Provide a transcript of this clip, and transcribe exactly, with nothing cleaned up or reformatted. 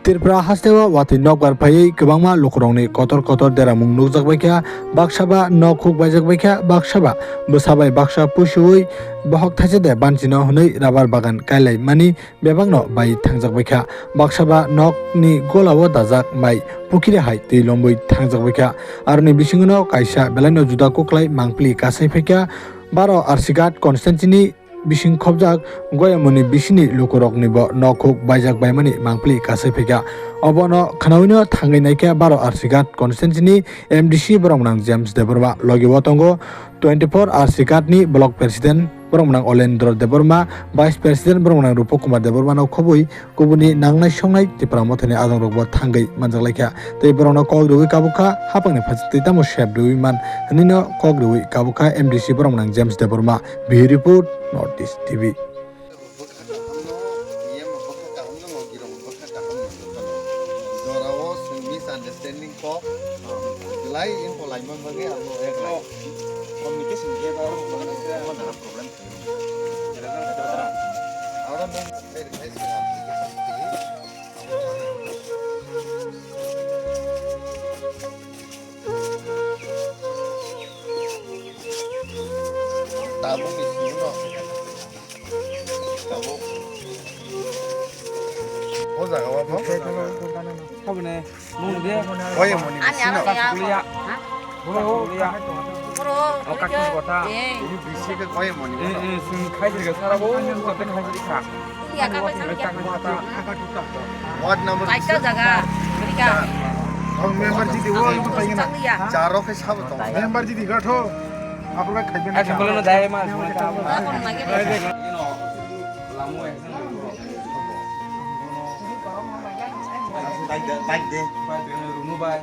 Tripura hasteo watwi nokbar phaiwi kwbangma lukurokni kotor kotor deramung nukjakbaikha, baksa ba nok huk baijakbaikha, baksa ba bwsa bai baksa pusuwi bohok thaisa de banchino hwnwi rabar bagan kailaimani bebakno bai thangjakbaikha, baksa ba nokni golao dajak mai pukhiri hai twi lombwi thangjakbaikha. Aroni bisingono kaisa belaino juda kwklai mangpili kasai phaikha, baro R C Ghat constituency-ni bising khobjak Goyamoni bisini lukuroknibo nok huk baijak baimani mangpili kasai phaikha. Obono khwnawino thangwi naikha baro R C Ghat constituency-ni M D C borok mwnang James Debbarma, logi o tongo twenty four R C Ghat-ni block president borok mwnang Olendro Debbarma, vice president borok mwnang Rupo Kumar Debbarmano khobwi kubuni nangnai songnai Tipra Mothani adongrokbo thangwi manjaklaikha. Tei borokno kok riwi kabukha, hapangni phaisingtwi tamo sep riwi man hwnwino kok riwi kabukha M D C borok mwnang James Debbarma. Bureau Report, North East T V. Jorao chwng misunderstanding kok belai info laimang bagwi ang bo ek lai. Communication gap aro problem. Aro nung tabukni simi no. Tabuk. O jaga o bo? Sabune. Mung de. Oye moni bisino. Ani ano ya. Kuliya. Boro, boro. Boro. O kaki kota. Eh. Ini bisi ke oye moni. Eh, eh, sing khai sirga sara bo, kote khai sirga. Ya ka bai sang ya. Ward number. Kaisa jaga. Beri ka. Ang member jidi o, itu paling na. Chang ya. Charo ke sabo tong. Member jidi gatho. Apura khai ben. Acha bolo na dai ma. Ako na lagi. Lamu exam. Bike de, bike de. Bike de, Runu bai.